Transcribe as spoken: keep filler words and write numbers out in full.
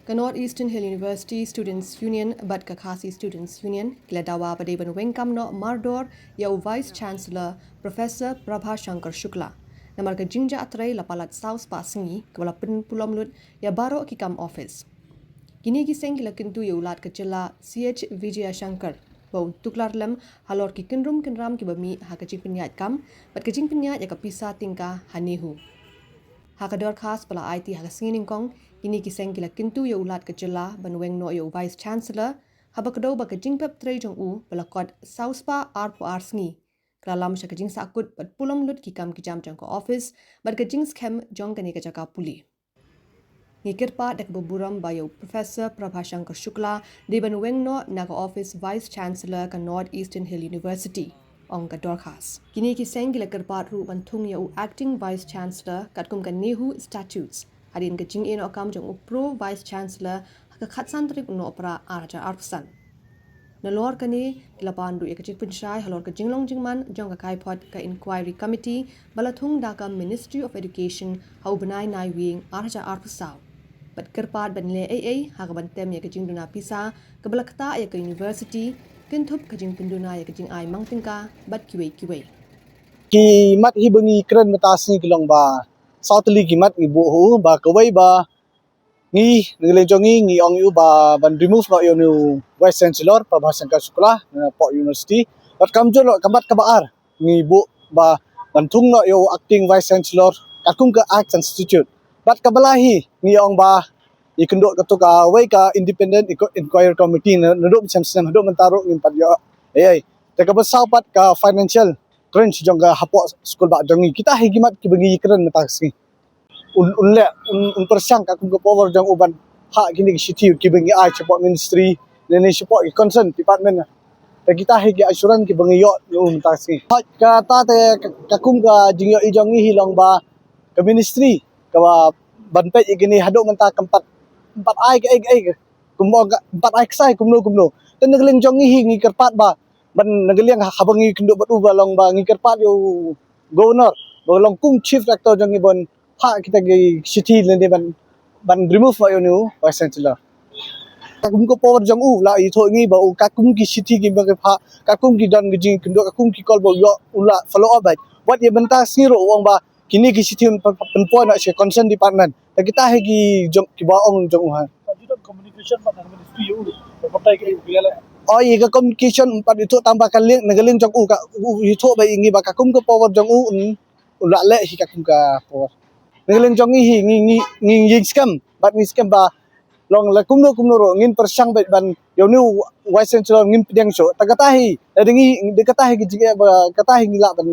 Ka North Eastern Hill University Students Union bad ka Khasi Students Union ki la dawa ba dei ban weng kam noh mardor ïa u Vice Chancellor Professor Prabha Shankar Shukla namar ka jingjia trei la palat saw spah sngi kaba la pynpulom lut ïa baroh ki kam office. Kine ki seng ki la kyntu ïa u Lat ka jylla C H Vijayashankar ba un tuklar lem halor ki kynrum kynram kiba mih ha ka jingpynïaid kam bad ka jingpynïaid ïa ka pisa tyngka ha NEHU. Ha ka dorkhas ba la aiti ha ka sngi nyngkong, kine ki seng ki la kyntu ïa u Lat ka jylla ban weng noh ïa u Vice Chancellor haba kdew ba ka jingpep trei jong u ba la kot saw spah arphew ar sngi ka la lam sha ka jingsahkut bad pulom lut ki kam ki jam jong ka office bad ka jingskhem jong kane ka jaka pule. Ngi kyrpad da kaba burom ba ïa u Professor Prabha Shankar Shukla dei ban weng noh na ka office Vice Chancellor ka North Eastern Hill University, ong ka dorkhas. Kine ki seng ki la kyrpad ruh ban thung ïa u Acting Vice Chancellor katkum ka NEHU Statutes hadien ka jingïehnoh kam jong u Pro Vice Chancellor ha ka khatsan tarik u Nohprah arhajar arphew san. Nalor kane ki la pan ruh ïa ka jingpynshai halor ka jinglong jingman jong ka kaiphod ka Inquiry Committee ba la thung da ka Ministry of Education ha u bnai Naiwieng arhajar arphew saw bad kyrpad ban leh ei ei ha kaban tem ïa ka jingduna pisa kaba la ktah ïa ka university, kynthup ka jingpynduna ïa ka jingai mang tyngka bad kiwei kiwei. Ki mat hi ba ngi kren mynta sngi ki long ba saw tylli ki mat ngi buh ha u, ba kawei ba ngi, na ka liang jong ngi, ngi ong ïa u ba ban remove noh ïa u Vice Chancellor Prabha Shankar Shukla na poh university. Bad kamjor noh ka mat kaba ar ngi buh ba ban thung noh ïa u Acting Vice Chancellor katkum ka Act and Statute. Bad kaba lai hi ngi ong ba ïakynduh katto kawei ka Independent Inqu- Inquiry Committee na, naduh mynshem snem haduh mynta ruh ngim pat ïoh ei ei. Te kaba saw pat ka financial crunch jong ka hapoh skulbah jong ngi. Kita hi ki mat kiba ngi kren mynta ka sngi. Un, un leh, un, un pyrshang katkum ka power jong u ban phah kine ki shithi kiba ngi ai shapoh ministry ne ne shapoh ki concern department. Te kita hi ki assurance kiba ngi ïoh na u mynta ka sngi. Kata te ka- katkum ka jingïohi jong ngi hi long ba ka ministry kaba ban peit ïa kine haduh mynta kam pat, kam pat ai kaei kaei, kum ong ka- kam pat ai ksai kumno kumno. Te na ka liang jong ngi hi ngi kyrpad ba ban na ka liang haba ngi kynduh bad u ba long ba ngi kyrpad ïa u governor ba long kum chief rector jong ngi ban phah kita ki shithi lane ban, ban remove ïa u Vice Chancellor. Katkum ka power jong u la ïathuh ngi ba u katkum ki shithi kiba ngi phah, katkum ki don ki jingkynduh, katkum ki call ba u ïoh u la follow up bad. Wat ïa mynta sngi ruh u ong ba kine ki shithi pyn- pyn- pynpoi noh sha concern department. Te kita hi ki jong kiba ong jong u ha. Ka ju don communication bad ka ministry ïa u, ba batai ka ïa u ïa la. Oh, ïa ka communication pat ïathuh tang ba ka liang, na ka liang jong u ka u ïathuh ba ïa ngi ba katkum ka power jong u un, u la leh hi katkum ka power. Na ka liang jong ngi hi ngi ngi ngi ngi skhem bad ngi skhem ba long la kumno kumno ruh ngin pyrshang bad ban ïa u Vice Chancellor ngin pdiang shuh. Te kata hi, te ngi, te kata hi ki jingeh ba kata hi ngi lah ban.